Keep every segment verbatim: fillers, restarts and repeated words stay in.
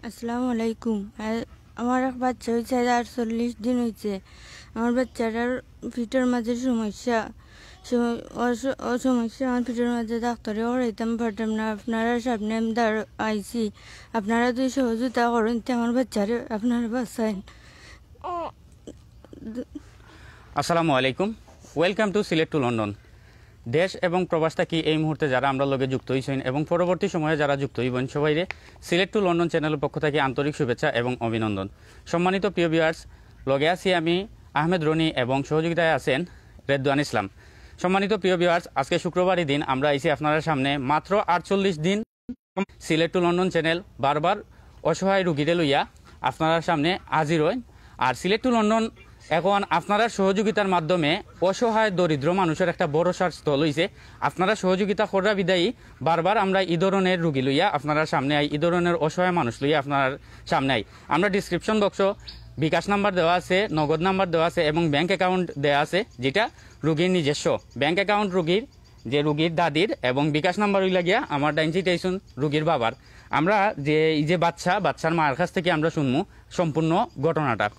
আসসালামু আলাইকুম। আ-, আমার এক বাচ্চা অইছে, আজ আটচল্লিশ দিন অইছে। আমার বাচ্চাটার পিঠর মাঝে সমস্যা, স-, অস-, অ-, সমস্যা আমার পিঠর মাঝে, ডাক্তারে করাইতাম পারতাম না। আপনারার সামনে আমি দাঁড়-, আইছি, আপনারা যদি সহযোগিতা করইন, তে আমার বাচ্চারে আপনারা বাঁচাইন। আসসালামু আলাইকুম। Welcome to Sylhet to London. দেশ এবং প্রবাস থাকি এই মুহূর্তে যারা আমরার লগে যুক্ত অইছইন এবং পরবর্তী সময়ে যারা যুক্ত অইবইন, সবাইরে সিলেট টু লন্ডন চ্যানেলর পক্ষ থাকি আন্তরিক শুভেচ্ছা এবং অভিনন্দন। সম্মানিত প্রিয় ভিউয়ার্স, লগে আছি আমি আহমেদ রনি এবং সহযোগিতায় আছেন রেদওয়ান ইসলাম। সম্মানিত প্রিয় ভিউয়ার্স, আজকে শুক্রবারই দিন, আমরা আইছি আপনারার সামনে মাত্র আটচল্লিশ দিন। সিলেট টু লন্ডন চ্যানেল বারবার অসহায় রুগীরে লইয়া আপনারার সামনে হাজির অয়। আর সিলেট টু লন্ডন এখন আপনারার সহযোগিতার মাধ্যমে অসহায় দরিদ্র মানুষর একটা ভরসার স্থল অইছে। আপনারা সহযোগিতা কররা বিদায়ী বারবার আমরা ই ধরনের রুগী লইয়া আপনারার সামনে আই, ই ধরনের অসহায় মানুষ লইয়া আপনারার সামনে আই। আমরা ডিসক্রিপশন বক্সো বিকাশ নাম্বার দেওয়া আছে, নগদ নাম্বার দেওয়া আছে এবং ব্যাংক অ্যাকাউন্ট দেওয়া আছে, যেটা রুগীর নিজস্ব ব্যাংক অ্যাকাউন্ট রুগীর, যে রুগীর দাদির, এবং বিকাশ নাম্বার অইলা গিয়া আমার ডাইন সাইডে আইছইন রুগীর বাবার। আমরা যে এই যে বাচ্চা, বাচ্চার মার কাছ থাকি আমরা শুনমু সম্পূর্ণ ঘটনাটা।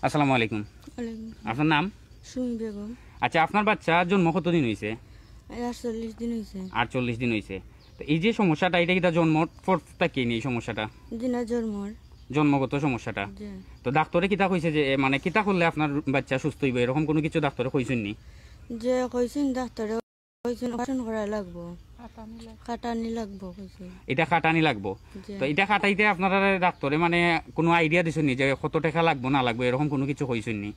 আসসালামু আলাইকুম। ওয়ালাইকুম। আপনার নাম? সুমি বেগম। আচ্ছা, আপনার বাচ্চা জন্ম কতদিন অইছে? আজ আটচল্লিশ দিন অইছে। আটচল্লিশ দিন অইছে। তো এই যে সমস্যাটা, এটা কিতা জন্মর পর থাকি নি এই সমস্যাটা? জি না, জন্মর। জন্মগত সমস্যাটা। জি। তো ডাক্তারে কিতা কইছে যে, এ, মানে, কিতা করলে আপনার বাচ্চা সুস্থ অইবো, এরকম কোনো কিছু ডাক্তারে কইছইন নি? যে কইছইন ডাক্তারে, কইছইন অপারেশন করা লাগবো, কাটানি লাগবো কইছইন। এটা কাটানি লাগবো। জি। তো এটা কাটাইতে আপনারা ডাক্তারে, মানে, কোনো আইডিয়া দিছইন নি যে কত টাকা লাগবো না লাগবো, এরকম কোনো কিছু কইছইন নি?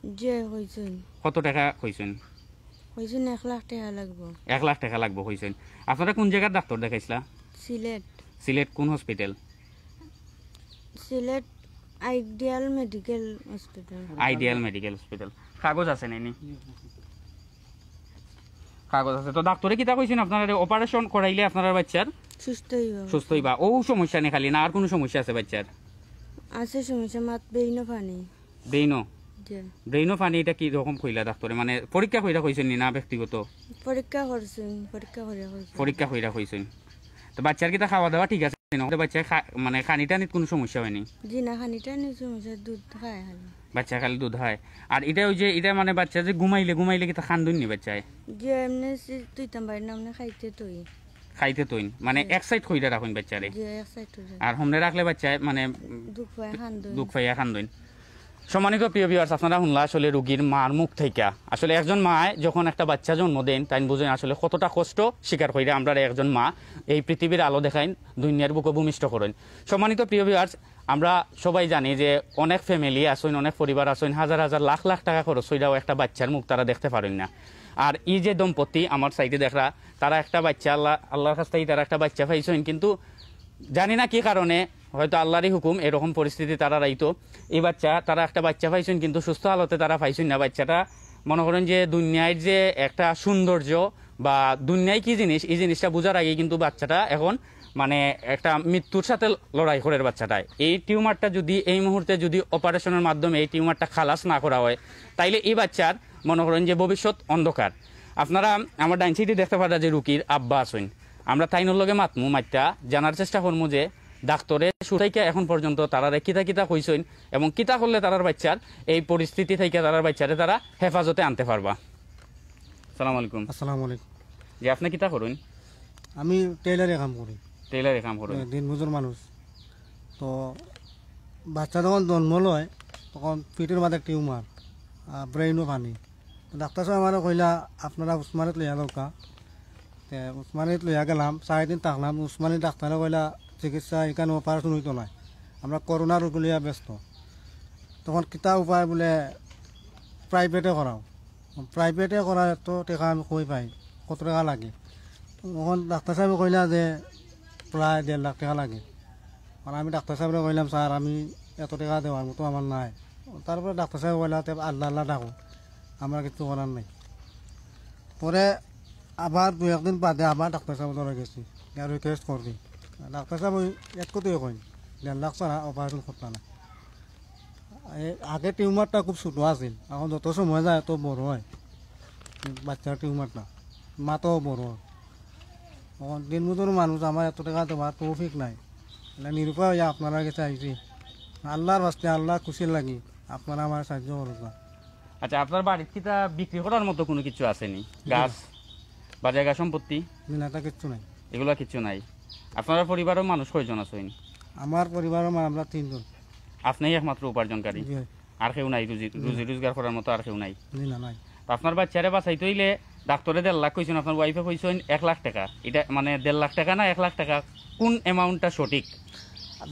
যে কইছইন। কত টাকা কইছইন? কইছইন এক লাখ টাকা লাগবো। এক লাখ টাকা লাগবো কইছইন। আপনারা কোন জায়গার ডাক্তার দেখাইছিলা? সিলেট। সিলেট কোন hospital? Sylhet ideal medical hospital. Ideal medical hospital. কাগজ আছে নি? কাগজ আছে। তো ডাক্তারে কিতা কইছইন আপনারা, অপারেশন করাইলে আপনারা বাচ্চার সুস্থ অইবো। সুস্থ অইবা? ও সমস্যা নি খালি, না আর কোনো সমস্যা আছে বাচ্চার? আছে সমস্যা, মাত বেইনো পানি। ব্রেইনো? জি। ব্রেইনো পানি, এটা কি রকম কইলা ডাক্তারে? মানে, পরীক্ষা কইরা কইছইন নি না ব্যক্তিগত? পরীক্ষা করছইন, পরীক্ষা করিয়া কইছইন। পরীক্ষা কইরা কইছইন। তো বাচ্চার কিতা খাওয়া দাওয়া ঠিক আছে নি? বাচ্চায় খা-, মানে, খানি টানিত কোনো সমস্যা অয়নি? জি না, খানি টানিত সমস্যা, দুধ খায় খালি। বাচ্চা খালি দুধ খায়। আর এটা ওই যে, এটা মানে বাচ্চা যে ঘুমাইলে, ঘুমাইলে কিতা কান্দইন নি বাচ্চায়? জি, এমনে সে তুইতাম পারি না, এমনে খাইতে তুই। খাইতে তুইন, মানে, এক সাইড কইরা রাখইন বাচ্চারে। জি, এক সাইড কইরা। আর হমনে রাখলে বাচ্চায়, মানে, দুখ পায়, কান্দইন। দুখ পাইয়া কান্দইন। সম্মানিত প্রিয় ভিউয়ার্স, আপনারা হুনলা আসলে রুগীর মার মুখ থাকি। আসলে একজন মায় যখন একটা বাচ্চা জন্ম দেইন, তাইন বুঝইন আসলে কতটা কষ্ট স্বীকার কইরা আমরারে একজন মা এই পৃথিবীর আলো দেখাইন, দুনিয়ার বুকে ভূমিষ্ঠ করইন। সম্মানিত প্রিয় ভিউয়ার্স, আমরা সবাই জানি যে অনেক ফ্যামিলি আছইন, অনেক পরিবার আছইন, হাজার হাজার লাখ লাখ টাকা খরচ কইরাও একটা বাচ্চার মুখ তারা দেখতে পারইন না। আর এই যে দম্পতি আমার সাইডে দেখরা, তারা একটা বাচ্চা আল্লাহ, আল্লাহর কাছ থাকি তারা একটা বাচ্চা পাইছইন, কিন্তু জানি না কি কারণে, হয়তো আল্লাহরই হুকুম, এরকম পরিস্থিতি তারার আইতো। এই বাচ্চা, তারা একটা বাচ্চা পাইছইন, কিন্তু সুস্থ হালতে তারা পাইছইন না। বাচ্চাটা মনে করইন যে দুনিয়ার যে একটা সৌন্দর্য বা দুনিয়ায় কি জিনিস, এই জিনিসটা বুঝার আগেই কিন্তু বাচ্চাটা এখন, মানে, একটা মৃত্যুর সাথে লড়াই করের বাচ্চাটায়। এই টিউমারটা যদি এই মুহূর্তে যদি অপারেশনের মাধ্যমে এই টিউমারটা খালাস না করা হয়, তাইলে এই বাচ্চার, মনে করইন যে, ভবিষ্যৎ অন্ধকার। আপনারা আমার ডাইন সাইডে দেখতে পাররা যে রুগীর আব্বা আছইন। আমরা তাইনর লগে মাতমু, মাতিয়া জানার চেষ্টা করমু যে ডাক্তারে শুরু থাকি এখন পর্যন্ত তারারে কিতা কিতা কইছইন এবং কিতা করলে তারার বাচ্চার এই পরিস্থিতি থাকি তারার বাচ্চারে তারা হেফাজতে আনতে পারবা। সালাম আলাইকুম। আসসালামু আলাইকুম। জি, আপনি কিতা করইন? আমি টেইলারে কাম করি। টেইলারে কাম করইন। দিন মজুর মানুষ। তো বাচ্চা যখন জন্ম লয়, তখন পিঠর মাঝে টিউমার, ব্রেইনও পানি। তো ডাক্তার সাহেব আমারে কইলা, "আপনারা উসমানিত লইয়া যাউক্কা।" তে উসমানিত লইয়া গেলাম, চার দিন থাকলাম। উসমানী ডাক্তারে কইলা, "চিকিৎসা এখানে অপারেশন অইতো নায়, আমরা করোনা রোগী লইয়া ব্যস্ত।" তখন কিতা উপায় বুলে, "প্রাইভেটে করাও।" প্রাইভেটে করার এত টেকা আমি কই পাই, কত টেকা লাগে? তখন ডাক্তার সাহেবে কইলা যে প্রায় দেড় লাখ টেকা লাগে। আর আমি ডাক্তার সাহেবরে কইলাম, "স্যার, আমি এত টেকা দেওয়ার মতো আমার নাই।" তারপরে ডাক্তার সাহেব কইলা, "তে আল্লাহ আল্লাহ ডাকো, আমার কিচ্ছু করার নাই।" পরে আবার দু একদিন বাদে আবার ডাক্তার সাহেব ধরে গেছি, আর রিকোয়েস্ট করছি। ডাক্তার সাহেব ওই এক কথাই কইন, "দেড় লাখ ছাড়া অপারেশন করতা না।" এ, আগে টিউমারটা খুব ছোট আছিল, এখন যত সময় যায় তত বড় হয়। বাচ্চার টিউমারটা, মাথাও বড় হয়। এখন দিন মজুর মানুষ, আমার এত টেকা দেওয়ার তৌফিক নাই। না, নিরুপায় অইয়া আপনারার গেছে আইছি। আল্লার ওয়াস্তে, আল্লার খুশির লাগি আপনারা আমারে সাহায্য করবা। আচ্ছা, আপনার বাড়িত কিতা বিক্রি করার মতো কুনু কিছু আছে নি? গাছ বা জাগা সম্পত্তি? জি না, ইতা কিচ্ছু নাই। এগুলা কিচ্ছু নাই। আপনার পরিবারর মানুষ কয়জন আছইন? আমার পরিবারর মা-, আমরা তিনজন। আপনেউ একমাত্র উপার্জনকারী? জি। আর কেউ নাই রুজি, জি না। রুজি রোজগার করার মতো আর কেউ নাই? জি না, নাই। তো আপনার বাচ্চারে বাঁচাইতে অইলে ডাক্তরে দেড় লাখ কইছইন, আপনার ওয়াইফে কইছইন এক লাখ টেকা। ইটা মানে দেড় লাখ টেকা না এক লাখ টেকা, কুন amount টা সঠিক?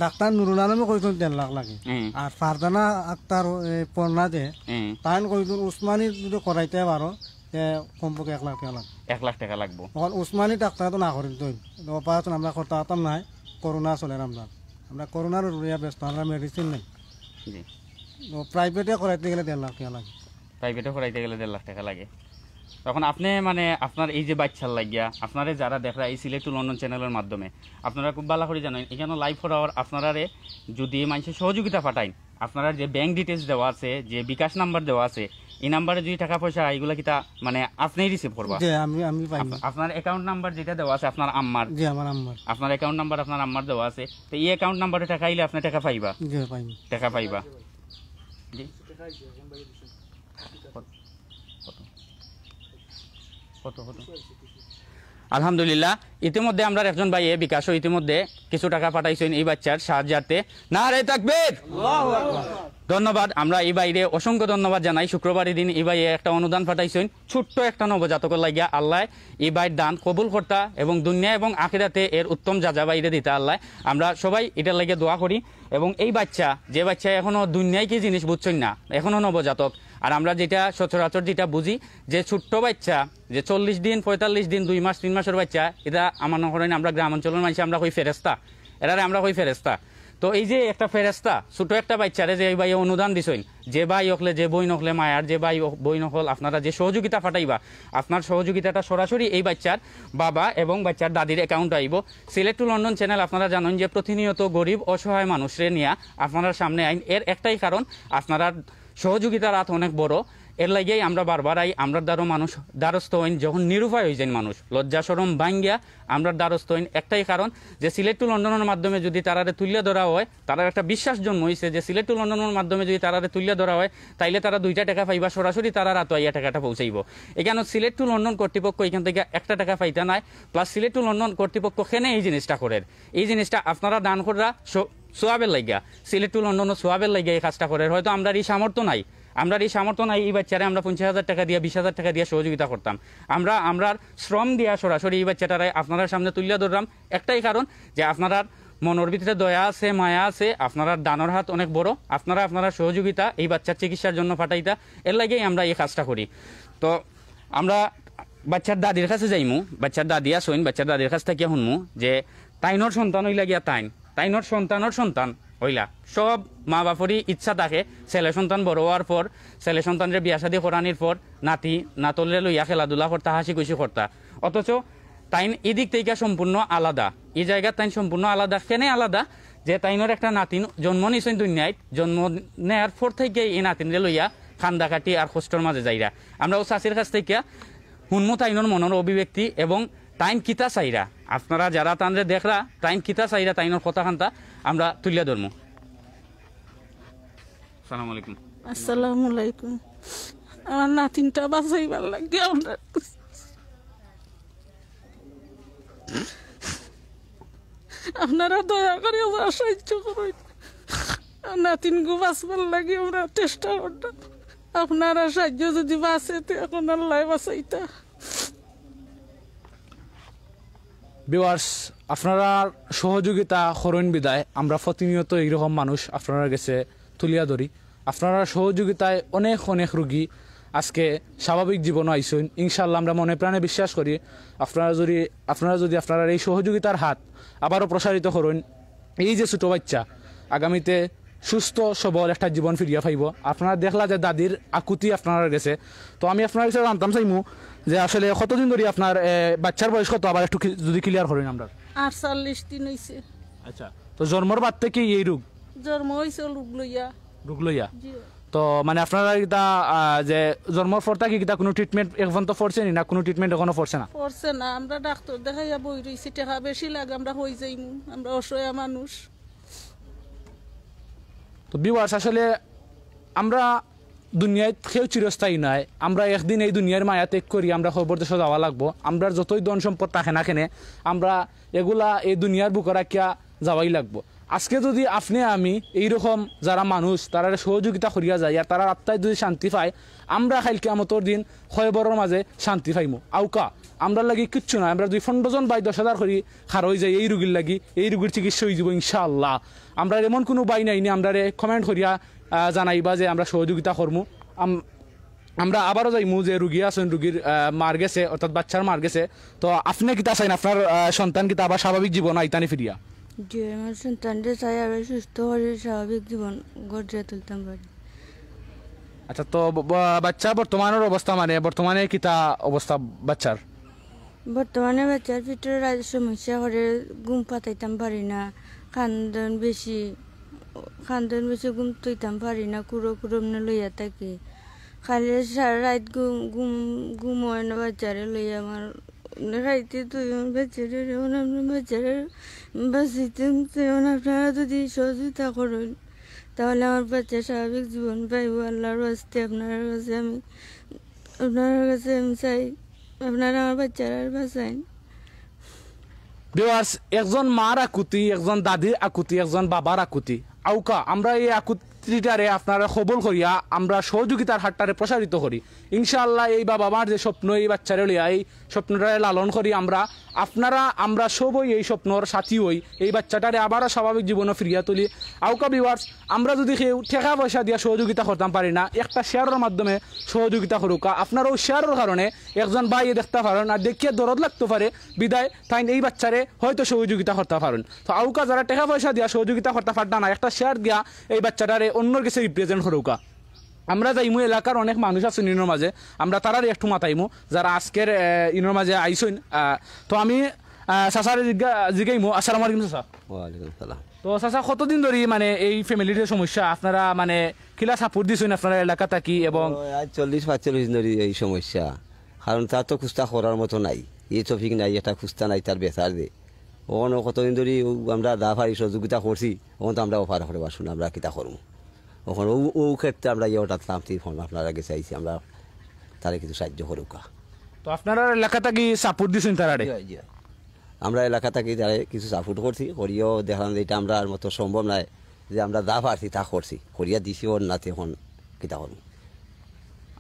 ডাক্তার নুরুল আলমে কইছইন দেড় লাখ লাগে। হুম। আর ফারজানা আক্তার, এ, পড়না যে, হুম। তাইন কইছইন উসমানী যদি করাইতে পারো, তে কমপক্ষে এক লাখ টেকা লাগে। এক লাখ টেকা লাগবো। অখন উসমানী ডাক্তারে তো না করি দিছইন, অপারেশন আমরা করতাম পারতাম নায়, করোনা চলের আমরার। আমরা করোনার লইয়া ব্যস্ত, আমরার মেডিসিন নাই। জি। তো প্রাইভেটে করাইতে গেলে দেড় লাখ টেকা লাগে। প্রাইভেটে করাইতে গেলে দেড় লাখ টেকা লাগে। তখন আপনে মানে আপনার এই যে বাচ্চার লাগিয়া, আপনারে যারা দেখরা এই সিলেট to লন্ডন চ্যানেলর মাধ্যমে, আপনারা খুব ভালা করি জানইন, ইখানো live করার আপনারারে যদি মানষে সহযোগিতা পাঠাইন, আপনারার যে ব্যাংক ডিটেইলস দেওয়া আছে, যে বিকাশ নাম্বার দেওয়া আছে, এই নাম্বারে যদি টেকা পয়সা এগুলা কিতা মানে আপনেউ রিসিভ করবা? জি, আমি, আমি পাইমু। আপ-, আপনার অ্যাকাউন্ট নাম্বার যেটা দেওয়া আছে আপনার আম্মার? জি, আমার আম্মার। আপনার অ্যাকাউন্ট নাম্বার আপনার আম্মার দেওয়া আছে, তো এই অ্যাকাউন্ট নাম্বারে টেকা আইলে আপনে টেকা পাইবা? জি, পাইমু। টেকা পাইবা। জি। কত? কত? কত? কত? আলহামদুলিল্লাহ, ইতিমধ্যে আমরার একজন ভাইয়ে বিকাশো ইতিমধ্যে কিছু টেকা পাঠাইছইন এই বাচ্চার সাহায্যার্থে। নারে তাকবীর! ধন্যবাদ, আমরা এই ভাইরে অসংখ্য ধন্যবাদ জানাই। শুক্রবারর দিন এই ভাইয়ে একটা অনুদান পাঠাইছইন, ছোট্ট একটা নবজাতকর লাগিয়া। আল্লায় এই ভাইর দান কবুল করতা এবং দুনিয়া এবং আখিরাতে এর উত্তম যাযা ভাইরে দিতা আল্লায়। আমরা সবাই ইটার লাগিয়া দোয়া করি। এবং এই বাচ্চা, যে বাচ্চা এখনো দুনিয়ায় কি জিনিস বুঝছইন না, এখনো নবজাতক, আর আমরা যেটা সচরাচর যেটা বুঝি, যে ছোট্ট বাচ্চা, যে চল্লিশ দিন, পঁয়তাল্লিশ দিন, দুই মাস, তিন মাসর বাচ্চা, ইটা আমার মনে করেন আমরা গ্রাম অঞ্চলর মানষে আমরা কই ফেরেস্তা, এরারে আমরা কই ফেরেস্তা। তো এই যে একটা ফেরেস্তা, ছোট একটা বাচ্চারে যে এই ভাইয়ে অনুদান দিছইন, যে ভাই অকলে, যে বইন অকলে, মায়ার যে ভাই অক-, বইন অকল, আপনারা যে সহযোগিতা পাঠাইবা, আপনার সহযোগিতাটা সরাসরি এই বাচ্চার বাবা এবং বাচ্চার দাদির অ্যাকাউন্টে আইবো। সিলেট to লন্ডন চ্যানেল আপনারা জানইন যে প্রতিনিয়ত গরিব অসহায় মানুষরে নিয়া আপনারার সামনে আইন। এর একটাই কারণ, আপনারার সহযোগিতার হাত অনেক বড়। এর লাগিয়াউ আমরা বারবার আই, আমরার দ্বারো মানুষ দ্বারস্থ অইন, যখন নিরুপায় অইযাইন মানুষ, লজ্জা শরম ভাঙ্গিয়া আমরার দ্বারস্থ অইন। একটাই কারণ যে সিলেট to লন্ডনর মাধ্যমে যদি তারারে তুলিয়া ধরা অয়, তারার একটা বিশ্বাস জন্ম অইছে যে সিলেট to লন্ডনর মাধ্যমে যদি তারারে তুলিয়া ধরা অয়, তাইলে তারা দুইটা টেকা পাইবা, সরাসরি তারার আতো আইয়া টেকাটা পৌঁছাইবো। ইখানো সিলেট to লন্ডন কর্তৃপক্ষ ইখান থাকি একটা টেকা পাইতা নায়, প্লাস সিলেট to লন্ডন কর্তৃপক্ষ কেনে এই জিনিসটা করের। এই জিনিসটা আপনারা দান কররা স-, সওয়াবের লাগিয়া, সিলেট to লন্ডনও সওয়াবের লাগিয়া এই কাজটা করের। হয়তো আমরার ই সামর্থ্য নাই, আমরার ই সামর্থ্য নাই, এই বাচ্চারে আমরা পঞ্চাশ হাজার টেকা দিয়া, বিশ হাজার টেকা দিয়া সহযোগিতা করতাম। আমরা আমরার শ্রম দিয়া সরাসরি এই বাচ্চাটারে আপনারার সামনে তুলিয়া ধররাম, একটাই কারণ যে আপনারার মনর ভিতরে দয়া আছে, মায়া আছে, আপনারার দানর হাত অনেক বড়, আপনারা আপনারার সহযোগিতা এই বাচ্চার চিকিৎসার জন্য পাঠাইতা, এর লাগিয়াউ আমরা এই কাজটা করি। তো আমরা বাচ্চার দাদির কাছে যাইমু, বাচ্চার দাদি আছইন, বাচ্চার দাদির কাছ থাকিয়া হুনমু যে তাইনর সন্তান অইলা গিয়া তাইন, তাইনর সন্তানর সন্তান অইলা। সব মা বাপরই ইচ্ছা থাকে ছেলে সন্তান বড় অওয়ার পর, ছেলে সন্তানরে বিয়া শাদী করানির পর নাতি নাতলরে লইয়া খেলাধুলা করতা, হাসি খুশি করতা। অথচ তাইন ই দিক থাকি সম্পূর্ণ আলাদা, ই জাগাত তাইন সম্পূর্ণ আলাদা। কেনে আলাদা? যে তাইনর একটা নাতিন জন্ম নিছইন দুনিয়াত, জন্ম নেয়ার পর থাকিউ ই নাতিনরে লইয়া কান্দা কাটি আর কষ্টর মাঝে যাইরা। আমরা অউ চাচির কাছ থাকিয়া হুনমু তাইনর মনর অভিব্যক্তি এবং তাইন কিতা চাইরা। আপনারা যারা তানরে দেখরা, তাইন কিতা চাইরা, তাইনর কথা খান্তা আমরা তুলিয়া ধরমু। আসসালামু আলাইকুম। আসসালামু আলাইকুম। আমার নাতিনটা বাঁচাইবার লাগি আমরা, আপনারা দয়া করি আমার সাহায্য করইন। নাতিনগু বাঁচবার লাগি আমরা চেষ্টা করতাম। আপনারা সাহায্য যদি বাঁচে, তে এখন আল্লায় বাঁচাইতা। ভিউয়ার্স, আপনারার সহযোগিতা করইন বিদায় আমরা প্রতিনিয়ত এইরকম মানুষ আপনারার গেছে তুলিয়া ধরি। আপনারার সহযোগিতায় অনেক অনেক রুগী আজকে স্বাভাবিক জীবনও আইছইন। ইনশাআল্লাহ, আমরা মনে প্রাণে বিশ্বাস করি, আপনারা যদি, আপনারা যদি আপনারার এই সহযোগিতার হাত আবারও প্রসারিত করইন, এই যে ছোট বাচ্চা আগামীতে সুস্থ সবল একটা জীবন ফিরিয়া পাইবো। আপনারা দেখলা যে দাদির আকুতি আপনারার গেছে, তো আমি আপনারার গেছে জানতাম চাইমু যে আসলে কতদিন ধরি আপনার, এ, বাচ্চার বয়স কত, আবার একটু কি-, যদি ক্লিয়ার করইন আমরা। আটচল্লিশ দিন অইছে। আচ্ছা, তো জন্মর বাদ থাকি এই রোগ? জন্ম অইছে রোগ লইয়া। রোগ লইয়া? জি। তো মানে আপনারা কিতা, আহ, যে জন্মর পর থাকি কিতা কুনু ট্রিটমেন্ট এখন তো পড়ছে নি না, কুনু ট্রিটমেন্ট এখনো পড়ছে না? পড়ছে না, আমরা ডাক্তার দেখাইয়া বই রইছি, টেকা বেশি লাগে, আমরা কই যাইমু, আমরা অসহায় মানুষ। তো ভিউয়ার্স, আসলে আমরা দুনিয়াত কেউ চিরস্থায়ী নায়। আমরা একদিন এই দুনিয়ার মায়া ত্যাগ করি আমরা কবর দেশো যাওয়া লাগবো। আমরার যতই ধন সম্পদ থাকে না কেনে, আমরা এগুলা এই দুনিয়ার বুকে রাখিয়া যাওয়াই লাগবো। আজকে যদি আপনে আমি এইরকম যারা মানুষ, তারারে সহযোগিতা করিয়া যাই আর তারার আত্মায় যদি শান্তি পায়, আমরা কাইল কিয়ামতর দিন কবরর মাঝে শান্তি পাইমু। আউকা, আমরার লাগি কিচ্ছু নায়। আমরা যদি পনরো জন ভাই দশ হাজার করি খাড়া অই যাই এই রুগীর লাগি, এই রুগীর চিকিৎসা অই যিবো ইনশাআল্লাহ। আমরার এমন কুনু ভাই নাই নি আমরারে comment করিয়া, আহ, জানাইবা যে আমরা সহযোগিতা করমু। আম-, আমরা আবারও যাইমু যে রুগী আছইন, রুগীর, আহ, মার গেছে, অর্থাৎ বাচ্চার মার গেছে। তো আপনে কিতা চাইন, আপনার, আহ, সন্তান কিতা আবার স্বাভাবিক জীবন আইতা নি ফিরিয়া? জি, আমার সন্তানরে চাই আবার সুস্থ করি স্বাভাবিক জীবন গড়িয়া তুলতাম পারি। আচ্ছা, তো ব-, ব-, বাচ্চা বর্তমানর অবস্থা, মানে বর্তমানে কিতা অবস্থা বাচ্চার? বর্তমানে বাচ্চার পেটর রাইত সমস্যা করে, ঘুম পাতাইতাম পারি না, কান্দন বেশি, কান্দন বেশি, ঘুম তুইতাম পারি না, কুড়ো কুড়ো এমনে লইয়া থাকি। খালি সারা রাইত ঘুম, ঘুম, ঘুম অয় না বাচ্চারে লইয়া আমার। রাইতে তুই আমার বাচ্চারে, এখন আপনার বাচ্চারে বাঁচাইতাম, এখন আপনারা যদি সহযোগিতা করেন, তাহলে আমার বাচ্চা স্বাভাবিক জীবন পাইবো। আল্লাহর ওয়াস্তে আপনার কাছে আমি, আপনার কাছে আমি চাই, আপনারা আমার বাচ্চারা বাঁচাইন। ভিউয়ার্স, একজন মার আকুতি, একজন দাদির আকুতি, একজন বাবার আকুতি। আউকা, আমরা এই আকুতিটারে আপনারা কবুল করিয়া আমরা সহযোগিতার হাতটারে প্রসারিত করি। ইনশাআল্লাহ, এই বাবা মার যে স্বপ্ন, এই বাচ্চারে লইয়া এই স্বপ্নটারে লালন করি আমরা। আপনারা, আমরা সবই এই স্বপ্নর সাথী অই, এই বাচ্চাটারে আবারও স্বাভাবিক জীবনে ফিরিয়া তুলি। আউকা ভিউয়ার্স, আমরা যদি কেউ টেকা পয়সা দিয়া সহযোগিতা করতাম পারি না, একটা শেয়ারর মাধ্যমে সহযোগিতা করুকা। আপনারাও শেয়ারর কারণে একজন ভাইয়ে দেখতা পারইন, আর দেখিয়া দরদ লাগতো পারে, বিদায় তাইন এই বাচ্চারে হয়তো সহযোগিতা করতা পারইন। তো আউকা যারা টেকা পয়সা দিয়া সহযোগিতা করতা পারতা না, একটা শেয়ার দিয়া এই বাচ্চাটারে অন্যর গেছে represent করুকা। আমরা যাইমু, এলাকার অনেক মানুষ আছইন ইনোর মাঝে, আমরা তারারে একটু মাতাইমু, যারা আজকের, আহ, ইনোর মাঝে আইছইন। আহ, তো আমি, আহ, চাচারে জিজ্ঞা-, জিগাইমু। আসসালামু আলাইকুম চাচা। ওয়ালাইকুম সালাম। তো চাচা, কতদিন ধরি মানে এই ফ্যামিলির যে সমস্যা, আপনারা মানে কিলা সাপোর্ট দিছইন আপনারা এলাকা থাকি এবং ও, আজ চল্লিশ পাঁচচল্লিশ দিন ধরি এই সমস্যা, কারণ তার তো কুস্তা করার মতো নাই, এই তফিক নাই, একটা কুস্তা নাই, তার বেচার দে। ওখানে কতদিন ধরি ও আমরা দা পারি সহযোগিতা করছি, ওখান তো আমরা অফার করে বাসুন, আমরা কিতা করমু? ওখানে ও, ও ক্ষেত্রে আমরা ইয়ে ওটা থামছি, ফোন আপনারা গেছে আইছি, আমরা তারে কিছু সাহায্য করুকা। তো আপনারা এলাকা থাকি সাপোর্ট দিছইন তারারে? জি, জি। আমরা এলাকা থাকি তারে কিছু সাপোর্ট করছি, করিও দেখলাম যে এটা আমরা আর মতো সম্ভব নয়, যে আমরা যা পারছি তা করছি, করিয়া দিছি ওর নাতে, এখন কিতা করমু?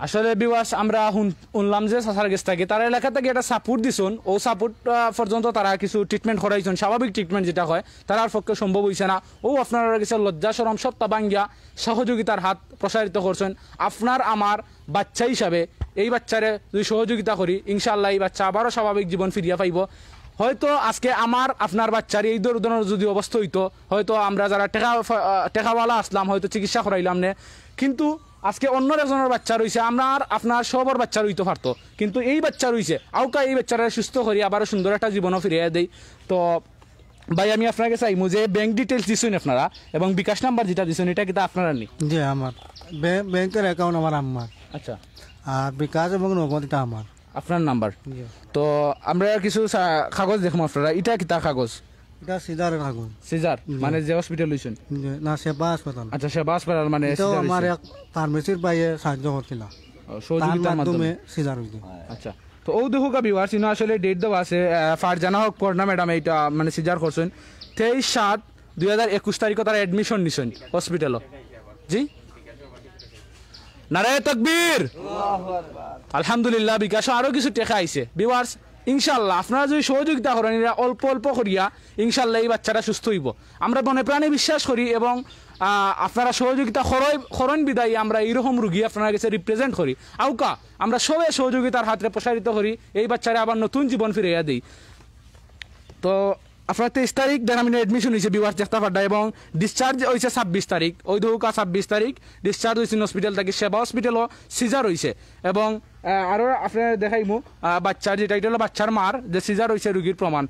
আসলে ভিউয়ার্স, আমরা হুন-, হুনলাম যে চাচার গেছ থাকি, তারা এলাকা থাকি একটা সাপোর্ট দিছইন, ও সাপোর্ট, আহ, পর্যন্ত তারা কিছু ট্রিটমেন্ট করাইছইন, স্বাভাবিক ট্রিটমেন্ট যেটা হয়, তারার পক্ষে সম্ভব অইছে না। ও আপনারা গেছে লজ্জা শরম সবটা ভাঙ্গিয়া সহযোগিতার হাত প্রসারিত করছইন। আপনার আমার বাচ্চা হিসাবে এই বাচ্চারে যদি সহযোগিতা করি, ইনশাআল্লাহ এই বাচ্চা আবারও স্বাভাবিক জীবন ফিরিয়া পাইবো। হয়তো আজকে আমার আপনার বাচ্চার এই ধর-, ধরনের যদি অবস্থা অইতো, হয়তো আমরা যারা টেকা ফ-, আহ, টেকাওয়ালা আছলাম, হয়তো চিকিৎসা করাইলাম নে, কিন্তু আজকে অন্য একজনের বাচ্চা রইছে, আমার আপনার সবর বাচ্চা রইতো পারতো, কিন্তু এই বাচ্চা রইছে। আউকা এই বাচ্চারে সুস্থ করি আবারও সুন্দর একটা জীবনও ফিরিয়ে দেই। তো ভাই, আমি আপনার গেছে আইমু যে ব্যাংক ডিটেইলস দিছইন আপনারা এবং বিকাশ নাম্বার যেটা দিছইন, এটা কিতা আপনারা নি? জি, আমার। ব্যাংকের অ্যাকাউন্ট আমার আম্মার। আচ্ছা। আর বিকাশ এবং নগদ এটা আমার। আপনার নাম্বার। জি। তো আমরা কিছু সা-, কাগজ দেখমু আপনারা। এটা কিতা কাগজ? এটা সিজারের কাগজ। সিজার, জি। মানে যে হসপিটাল অইছইন? জি, না, সেবা হাসপাতাল। আচ্ছা, সেবা হাসপাতাল, মানে এটাও সিজার আমার অইছে। এক ফার্মেসির ভাইয়ে সাহায্য করছিল। ও, তার সহযোগিতার মাধ্যমে মাধ্যমে। সিজার অইছে। আচ্ছা। তো ও দেখুকা ভিউয়ার্স, ইনো আসলে ডেট দেওয়া আছে, আহ, ফারজানা হক পর্ণা ম্যাডাম এইটা মানে সিজার করছইন তেইশ সাত দুই হাজার একুশ তারিখও তারা অ্যাডমিশন নিছইন হসপিটালও। জি, নারায়ে তাকবীর, আলহামদুলিল্লাহ। বিকাশও আরো কিছু টেকা আইছে। ভিউয়ার্স, ইনশাআল্লাহ আপনারা যদি সহযোগিতা করেন, এরা অল্প অল্প করিয়া, ইনশাআল্লাহ এই বাচ্চাটা সুস্থ অইবো। আমরা মনে প্রাণে বিশ্বাস করি এবং, আহ, আপনারা সহযোগিতা করই-, করইন বিদায় আমরা এইরকম রুগী আপনার গেছে রিপ্রেজেন্ট করি। আউকা আমরা সবে সহযোগিতার হাতরে প্রসারিত করি, এই বাচ্চারে আবার নতুন জীবন ফিরাইয়া দেই। তো আপনার তেইশ তারিখ দেরামিনো অ্যাডমিশন অইছে ভিউয়ার্স দেখতা পাররা, এবং ডিসচার্জ অইছে ছাব্বিশ তারিখ। ওই দেখুকা ছাব্বিশ তারিখ ডিসচার্জ অইছে হসপিটাল থাকি, সেবা হসপিটালও সিজার অইছে। এবং, আহ, আরো আপনারে দেখাইমু, আহ, বাচ্চার যেটা, এটা অইলো বাচ্চার মার যে সিজার অইছে রুগীর প্রমাণ।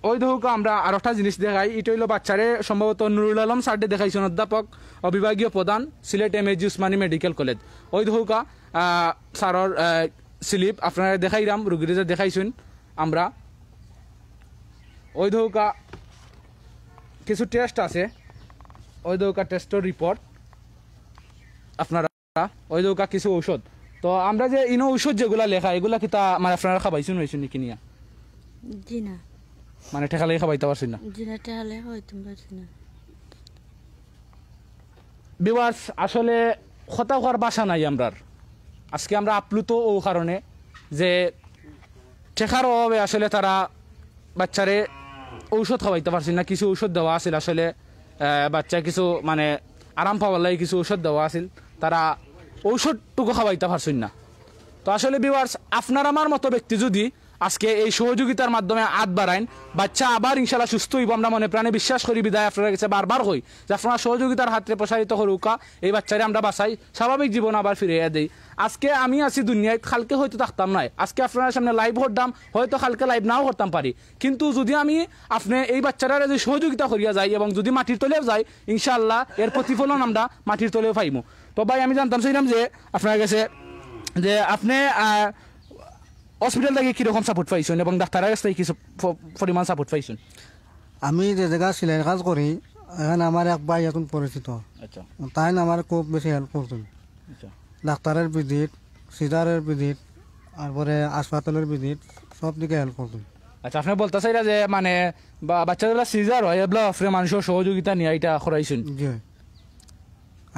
ওই দেখুকা আমরা আরোটা জিনিস দেখাই, এটা অইলো বাচ্চারে সম্ভবত নুরুল আলম স্যাররে দেখাইছইন, অধ্যাপক ও বিভাগীয় প্রধান Sylhet M A G Usmani medical college. ওই দেখুকা, আহ, স্যারর, আহ, স্লিপ আপনারে দেখাইরাম, রুগীরে যে দেখাইছইন আমরা। ওই দেখুকা কিছু টেস্ট আছে, ওই দৌকা টেস্টর রিপোর্ট, আপনারা ওই দৌকা কিছু ঔষধ। তো আমরা যে ইনো ঔষধ যেগুলা লেখা, এগুলা কিতা মানে আপনারা খাবাইছইন নাইছইন নি কিনিয়া? জি না। মানে টেকা লাগি খাবাইতা পারছইন না? জি না, টেকা লাগি খাবাইতাম পারছি না। ভিউয়ার্স, আসলে কথা কওয়ার ভাষা নাই আমরার। আজকে আমরা আপ্লুত অউ কারণে যে টেকার অভাবে আসলে তারা বাচ্চারে ঔষধ খাওয়াইতা পারছইন না। কিছু ঔষধ দেওয়া আছিল আসলে, আহ, বাচ্চায় কিছু মানে আরাম পাওয়ার লাগি কিছু ঔষধ দেওয়া আছিল, তারা ঔষধটুকু খাওয়াইতা পারছইন না। তো আসলে ভিউয়ার্স, আপনার আমার মতো ব্যক্তি যদি আজকে এই সহযোগিতার মাধ্যমে আত বাড়াইন, বাচ্চা আবার ইনশাল্লাহ সুস্থ অইবো, আমরা মনে প্রাণে বিশ্বাস করি। বিদায় আপনারার গেছে বারবার কই যে আপনারা সহযোগিতার হাতরে প্রসারিত করউক্কা, এই বাচ্চারে আমরা বাঁচাই, স্বাভাবিক জীবন আবার ফিরাইয়া দেই। আজকে আমি আছি দুনিয়াত, কালকে হয়তো থাকতাম নায়। আজকে আপনারার সামনে লাইভ করতাম, হয়তো কালকে লাইভ নাও করতাম পারি, কিন্তু যদি আমি আপনে এই বাচ্চারারে যদি সহযোগিতা করিয়া যাই এবং যদি মাটির তলেও যাই, ইনশাআল্লাহ এর প্রতিফলন আমরা মাটির তলেও পাইমু। তো ভাই, আমি জানতাম চাইলাম যে আপনার গেছে যে আপনে, আহ, হসপিটাল থাকি কিরকম সাপোর্ট পাইছইন এবং ডাক্তারের গেছ থাকি কি সব প-, পরিমাণ সাপোর্ট পাইছইন? আমি যে জাগা সিলাইর কাজ করি, এখানে আমার এক ভাই এখন পরিচিত। আচ্ছা। তাইন আমারে খুব বেশি হেল্প করছইন। আচ্ছা। ডাক্তারের ভিজিট, সিজারের ভিজিট, তারপরে হাসপাতালের ভিজিট, সব দিকে হেল্প করছইন। আচ্ছা, আপনে বলতা চাইরা যে মানে বা-, বাচ্চা যেগুলা সিজার অয়, এবলা আপনে মানুষর সহযোগিতা নিয়া ইটা করাইছইন? জি।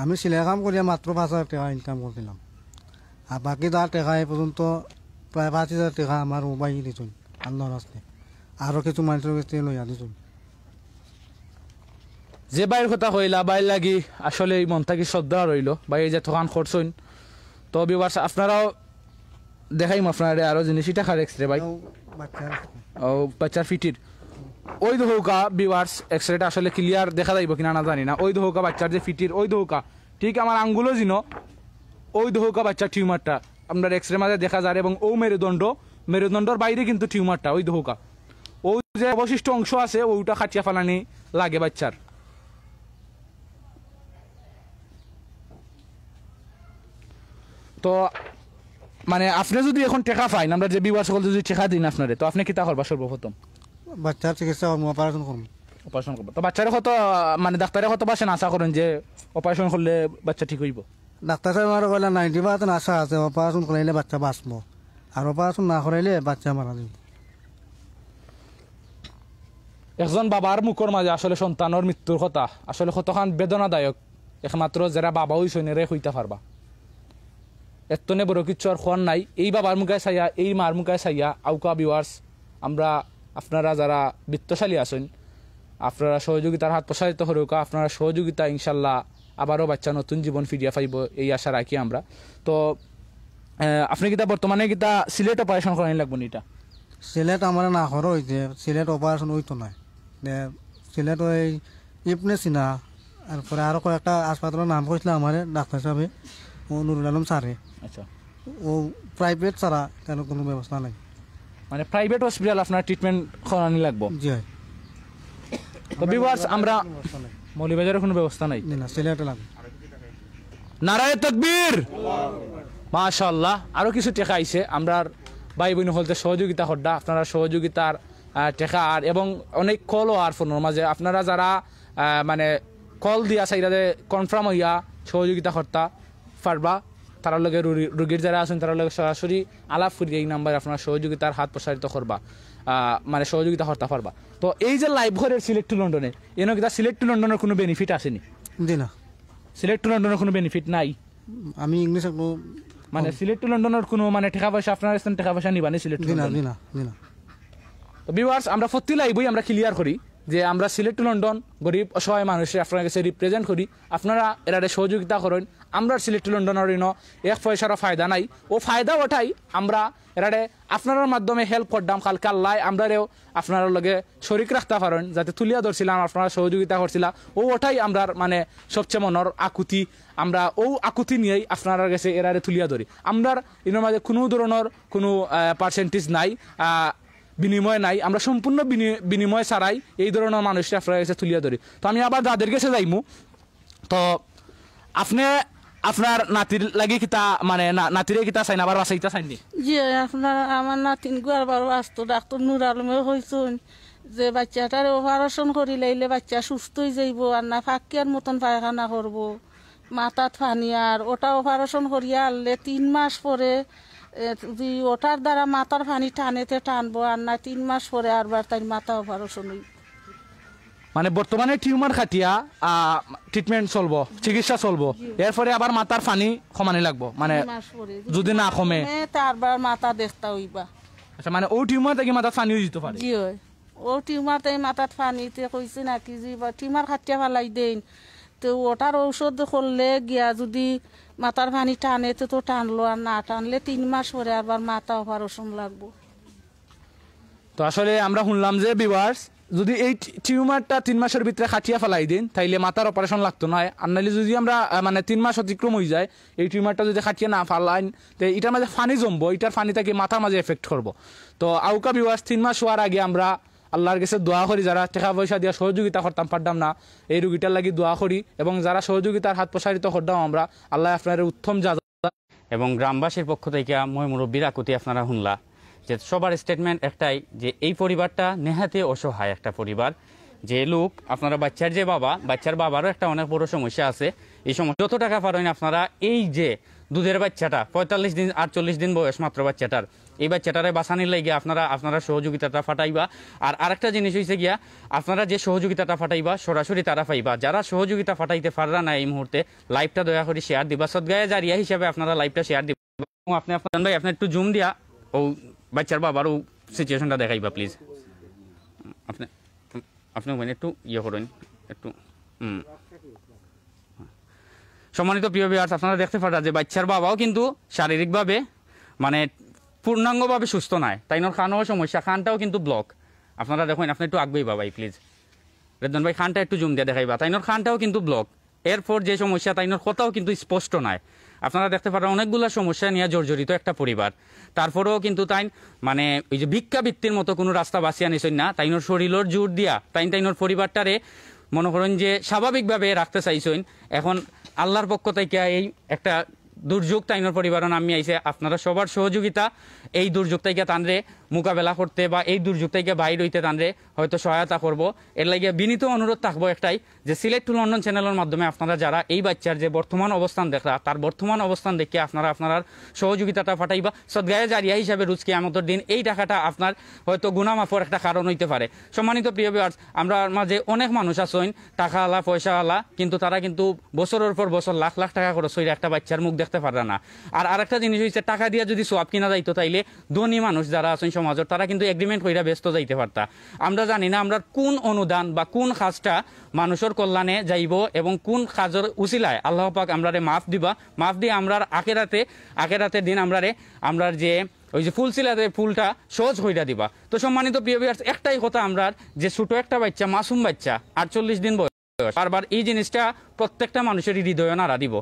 আমি সিলাই কাম করিয়া মাত্র পাঁচ হাজার টেকা ইনকাম করছিলাম, আর বাকি যা টেকা এ পর্যন্ত প্রায় পাঁচ হাজার টেকা আমার অউ ভাইয়ে দিছইন, আল্লাহর রাস্তে। আরও কিছু মানুষর গেছ থাকি লইয়া দিছইন। যে ভাইর কথা কইলা, ভাইর লাগি আসলে এই মন থাকি শ্রদ্ধা রইলো। ভাইয়ে যে এতখান করছইন, তো ভিউয়ার্স, আপনারাও দেখাইমু আপনারারে আরো জিনিস। ইটা কার এক্সরে ভাই? ও বাচ্চার। ও বাচ্চার ফিটির। ওই দেখউক্কা ভিউয়ার্স, এক্সরেটা আসলে ক্লিয়ার দেখা যাইবো কিনা না জানি না। ওই দেখউক্কা বাচ্চার যে ফিটির, ওই দেখউক্কা, ঠিক আমার আঙ্গুলও জিনো, ওই দেখউক্কা বাচ্চার টিউমারটা আপনার এক্সরে মাঝে দেখা যার, এবং ও মেরুদণ্ড, মেরুদণ্ডর বাইরে কিন্তু টিউমারটা, ওই দেখউক্কা। ও যে অবশিষ্ট অংশ আছে, ওটা কাটিয়া ফালানি লাগে বাচ্চার। তো মানে আপনে যদি এখন টেকা পাইন, আমরা যে ভিউয়ার্স সকল যদি টেকা দিন আপনারে, তো আপনে কিতা করবা সর্বপ্রথম? বাচ্চার চিকিৎসা করমু, অপারেশন করমু। অপারেশন করবা। তো বাচ্চারে কত, মানে ডাক্তারে কত পার্সেন্ট আশা করেন যে অপারেশন করলে বাচ্চা ঠিক অইবো? ডাক্তার সাহেব আমারে কইলা নাইনটি পার্সেন্ট আশা আছে, অপারেশন করাইলে বাচ্চা বাঁচবো, আর অপারেশন না করাইলে বাচ্চা মারা যাইবো। একজন বাবার মুখর মাঝে আসলে সন্তানর মৃত্যুর কথা আসলে কতখান বেদনাদায়ক, একমাত্র যেরা বাবা অইছইন এরাউ কইতা পারবা। এর তনে বড় কিচ্ছু আর কওয়ার নাই। এই বাবার মুখায় চাইয়া, এই মার মুখায় চাইয়া, আউক্কা ভিউয়ার্স, আমরা, আপনারা যারা বিত্তশালী আছইন, আপনারা সহযোগিতার হাত প্রসারিত করউক্কা, আপনারা সহযোগিতা ইনশাল্লাহ আবারও বাচ্চা নতুন জীবন ফিরিয়া পাইবো, এই আশা রাখি আমরা। তো, আহ, আপনে কিতা বর্তমানে কিতা সিলেট অপারেশন করানি লাগবো নি ইটা? সিলেট আমারে না করা অইছে, সিলেট অপারেশন অইতো নায়। তে সিলেট ওই ইবনে সিনা, তারপরে আরো কয়েকটা হাসপাতালর নাম কইছলা আমারে ডাক্তার সাহেবে, ও নুরুল আলম স্যারে। আচ্ছা। ও প্রাইভেট ছাড়া কেন কোনো ব্যবস্থা নাই। মানে প্রাইভেট হসপিটাল আপনার ট্রিটমেন্ট করানি লাগবো? জি হয়। তো ভিউয়ার্স, আমরা ব্যবস্থা নাই। মৌলভীবাজারে কোনো ব্যবস্থা নাই? জি না, সিলেটে লাগে। নারায়ে তকবীর। মাশাআল্লাহ। আরো কিছু টেকা আইছে, আমরার ভাই বইন হকলতে সহযোগিতা কররা, আপনারা সহযোগিতার, আহ, টেকা আর এবং অনেক কলও আর ফোনর মাঝে আপনারা যারা, আহ, মানে কল দিয়া চাইরা যে কনফার্ম অইয়া সহযোগিতা করতা পারবা, তারার লগে রুগী-, রুগীর যারা আছইন তারার লগে সরাসরি আলাপ করিয়া এই নাম্বারে আপনারা সহযোগিতার হাত প্রসারিত করবা, আহ, মানে সহযোগিতা করতা পারবা। তো এই যে লাইভ করের সিলেট টু লন্ডনে, এনো কিতা সিলেট টু লন্ডনর কোনো বেনিফিট আছে নি? জি না। সিলেট টু লন্ডনর কোনো বেনিফিট নাই? আমি ইংলিশ একটু মানে কম। সিলেট টু লন্ডনর কোনো মানে টেকা পয়সা, আপনারা টেকা পয়সা নিবা নি সিলেট টু জি না, লন্ডনে? জি না, জি না। তো ভিউয়ার্স, আমরা প্রতি লাইভেই আমরা ক্লিয়ার করি যে আমরা সিলেট টু লন্ডন গরিব অসহায় মানুষরে আপনারার গেছে রিপ্রেজেন্ট করি, আপনারা এরারে সহযোগিতা করইন। আমরার সিলেট টু লন্ডনর ইনো এক পয়সারও ফায়দা নাই, ও ফায়দা উঠাই আমরা এরারে আপনারার মাধ্যমে হেল্প কররাম। কালকে আল্লায় আমরারেও আপনারার লগে শরিক রাখতা পারইন, যাতে তুলিয়া ধরছিলাম, আপনারা সহযোগিতা করছিলা, ও ওটাই আমরার মানে সবচেয়ে মনর আকুতি। আমরা ও আকুতি নিয়াই আপনারার গেছে এরারে তুলিয়া ধরি। আমরার ইনোর মাঝে কোনো ধরনর কোনো, আহ, পার্সেন্টেজ নাই, আহ, বিনিময় নাই। আমরা সম্পূর্ণ বিনি-, বিনিময় ছাড়াই এই ধরনর মানুষরে আপনারার গেছে তুলিয়া ধরি। তো আমি আবার দাদের গেছে যাইমু। তো আপনে আপনার নাতির লাগি কিতা, মানে, না-, নাতিরে কিতা চাইন, আবার বাঁচাইতা চাইন নি? জি, আপনার আমার নাতিন গু আরবার বাঁচতো, ডাক্তার নূর আলমে কইছইন, যে বাচ্চাটারে অপারেশন করি লাইলে বাচ্চা সুস্থ অই যাইবো, আর না ফাক্কিয়ার মতন পায়খানা করবো, মাথাত পানি, আর ওটা অপারেশন করিয়া আনলে তিন মাস পরে, এ, যদি ওটার দ্বারা মাথার পানি টানেতে টানবো, আর না তিন মাস পরে আরবার তাইর মাথা অপারেশন অইবো। মানে বর্তমানে টিউমার কাটিয়া ট্রিটমেন্ট চলবো, চিকিৎসা চলবো, এরপরে আবার মাথার পানি কমানি লাগবো, মানে তিন মাস পরে যদি না কমে। কমে, তে আরবার মাথা দেখতা অইবা। আচ্ছা, মানে ওই টিউমার থাকি মাথার পানি অই যেতে পারে। জি অয়, ও টিউমার তাই মাথাত পানিতে কইছে নাকি যে বা টিউমার কাটিয়া ফালাই দেইন, তো ওটার ঔষধ করলে গিয়া যদি মাথার পানি টানে তো, তো টানলো, আর না টানলে তিন মাস পরে আরবার মাথা অপারেশন লাগবো। তো আসলে আমরা শুনলাম যে ভিউয়ার্স, যদি এই টি- টিউমারটা তিন মাসের ভিতরে কাটিয়া ফালাই দেইন, তাইলে মাথার অপারেশন লাগতো না। আর নাইলে যদি আমরা আহ, মানে তিন মাস অতিক্রম অই যায়, এই টিউমারটা যদি কাটিয়া না ফালাইন, তে ইটার মাঝে পানি জমবো, ইটার পানি থাকি মাথার মাঝে এফেক্ট করবো। তো আউকা ভিউয়ার্স, তিন মাস অওয়ার আগে আমরা আল্লাহর গেছে দোয়া করি, যারা টেকা পয়সা দিয়া সহযোগিতা করতাম পারতাম না, এই রুগীটার লাগি দোয়া করি, এবং যারা সহযোগিতার হাত প্রসারিত করতাম আমরা, আল্লাহ আপনারে উত্তম যা এবং গ্রামবাসীর পক্ষ থাকি ময় মুরব্বীর আকুতি আপনারা শুনলা যে সবার স্টেটমেন্ট একটাই যে এই পরিবারটা নেহাতে অসহায় একটা পরিবার। যে লোক আপনারা বাচ্চার যে বাবা, বাচ্চার বাবারও একটা অনেক বড় সমস্যা আছে। এই সময় যত টাকা পারেন আপনারা এই যে দুধের বাচ্চাটা, পঁয়তাল্লিশ দিন, আটচল্লিশ দিন বয়স মাত্র বাচ্চাটার, এই বাচ্চাটারে বাঁচানির লাগি আপনারা আপনারা সহযোগিতাটা ফাটাইবা। আর আরেকটা জিনিস হইছে গিয়া, আপনারা যে সহযোগিতাটা ফাটাইবা সরাসরি তারা পাইবা। যারা সহযোগিতা ফাটাইতে পাররা না এই মুহূর্তে, লাইভটা দয়া করে শেয়ার দিবা। সদগায়ে জারিয়া হিসাবে আপনারা লাইভটা শেয়ার দিবা। এবং আপনি আপনার ভাই, আপনি একটু জুম দিয়া ও বাচ্চার বাবার ও সিচুয়েশনটা দেখাইবা প্লিজ। আপনি আপনি মানে একটু ইয়ে করুন, একটু হুম। সম্মানিত প্রিয় ভিউয়ার্স, আপনারা দেখতে পারা যে বাচ্চার বাবাও কিন্তু শারীরিকভাবে মানে পূর্ণাঙ্গভাবে সুস্থ নয়, তাইনর কানও সমস্যা, কানটাও কিন্তু ব্লক। আপনারা দেখুন, আপনি একটু আগুইবা ভাই প্লিজ। রেদন ভাই, কানটা একটু জুম দিয়ে দেখাইবা, তাইনর কানটাও কিন্তু ব্লক। এরপর যে সমস্যা, তাইনর কথাও কিন্তু স্পষ্ট নয়। আপনারা দেখতে পারেন অনেকগুলা সমস্যা নিয়ে জর্জরিত একটা পরিবার। তারপরেও কিন্তু তাইন মানে ওই যে ভিক্ষাবৃত্তির মতো কোনো রাস্তা বাছিয়া নিছইন না, তাইনর শরীরর জোর দিয়া তাইন তাইনর পরিবারটারে মনে করেন যে স্বাভাবিকভাবে রাখতে চাইছইন। এখন আল্লাহর পক্ষ থেকে এই একটা দুর্যোগ তাইনর পরিবারও নামি আইছে। আপনারা সবার সহযোগিতা এই দুর্যোগ থেকে তানরে মোকাবেলা করতে বা এই দুর্যোগ থেকে বাইর হইতে তানরে হয়তো সহায়তা করবো। এর লাগি বিনীত অনুরোধ থাকবো একটাই, যে সিলেট টু লন্ডন চ্যানেলের মাধ্যমে আপনারা যারা এই বাচ্চার যে বর্তমান অবস্থান দেখরা, তার বর্তমান অবস্থান দেখে আপনারা আপনারার সহযোগিতাটা ফাটাইবা। সদগায়ে জারিয়া হিসাবে রুজ কিয়ামতর দিন এই টাকাটা আপনার হয়তো গুনামাফর একটা কারণ হইতে পারে। সম্মানিত প্রিয় ভিউয়ার্স, আমরার মাঝে অনেক মানুষ আছইন, টাকাআলা, পয়সাআলা, কিন্তু তারা কিন্তু বছরর পর বছর লাখ লাখ টাকা খরচ কইরা একটা বাচ্চার মুখ দেখতে পাররা না। আর আরেকটা জিনিস হইছে, টাকা দিয়া যদি সওয়াব কিনা যাইতো, তাইলে ধনী মানুষ যারা আছইন সমাজর, তারা কিন্তু এগ্রিমেন্ট কইরা বেহেস্তো যাইতে পারতা। আমরা জানি না আমরার কোন অনুদান বা কোন কাজটা মানুষর কল্যাণে যাইবো এবং কোন কাজর উসিলায় আল্লাহ পাক আমরারে মাফ দিবা, মাফ দিয়া আমরার আখেরাতে, আখেরাতের দিন আমরারে, আমরার যে ওই যে ফুল সিলাতে ফুলটা সহজ কইরা দিবা। তো সম্মানিত প্রিয় ভিউয়ার্স, একটাই কথা, আমরার যে ছোট একটা বাচ্চা, মাসুম বাচ্চা, আটচল্লিশ দিন বয়স, বারবার এই জিনিসটা প্রত্যেকটা মানুষের হৃদয়ে নাড়া দিব।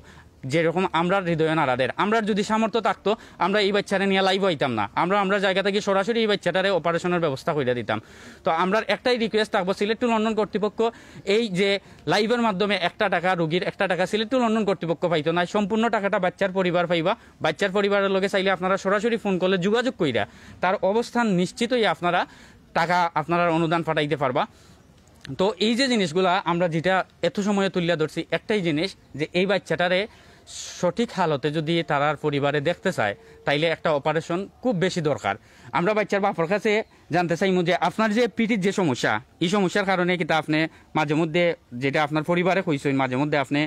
যেরকম আমরার হৃদয়ে নাড়া দের, আমরার যদি সামর্থ্য থাকতো, আমরা এই বাচ্চারে নিয়া লাইভও আইতাম না, আমরা আমরার জায়গা থাকি সরাসরি এই বাচ্চাটারে অপারেশনের ব্যবস্থা কইরা দিতাম। তো আমরার একটাই রিকোয়েস্ট থাকবো, সিলেট টু লন্ডন কর্তৃপক্ষ এই যে লাইভের মাধ্যমে একটা টাকা, রুগীর একটা টাকা সিলেট টু লন্ডন কর্তৃপক্ষ পাইতো না, সম্পূর্ণ টাকাটা বাচ্চার পরিবার পাইবা। বাচ্চার পরিবারের লগে চাইলে আপনারা সরাসরি ফোন করলে যোগাযোগ কইরা তার অবস্থান নিশ্চিতই আপনারা টাকা, আপনারা অনুদান পাঠাইতে পারবা। তো এই যে জিনিসগুলা আমরা যেটা এত সময়ে তুলিয়া ধরছি, একটাই জিনিস, যে এই বাচ্চাটারে সঠিক হালতে যদি তারার পরিবারে দেখতে চায়, তাইলে একটা অপারেশন খুব বেশি দরকার। আমরা বাচ্চার বাপর কাছে জানতে চাইমু যে আপনার যে পিঠির যে সমস্যা, এই সমস্যার কারণে কিতা আপনি মাঝে মধ্যে, যেটা আপনার পরিবারে কইছইন, মাঝে মধ্যে আপনি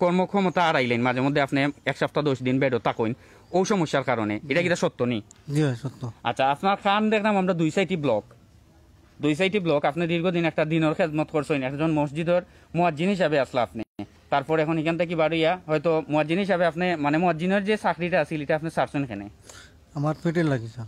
কর্মক্ষমতা হারাইলেন, মাঝে মধ্যে আপনি এক সপ্তাহ দশ দিন বেডো থাকইন, ও সমস্যার কারণে, এটা কিতা সত্য নি? জি ভাই, সত্য। আচ্ছা, আপনার কান দেখলাম আমরা দুই সাইডই ব্লক, দুই সাইডই ব্লক। আপনি দীর্ঘদিন একটা দিনের খেদমত করছইন, একজন মসজিদের মুয়াজ্জিন হিসাবে আসলা আপনি। তারপর এখন এখান থেকে বাড়িয়া হয়তো মুয়াজ্জিন হিসাবে আপনি, মানে, মুয়াজ্জিনের যে চাকরিটা আছিল, এটা আপনি ছাড়ছেন কেনে? আমার পেটের লাগিছে।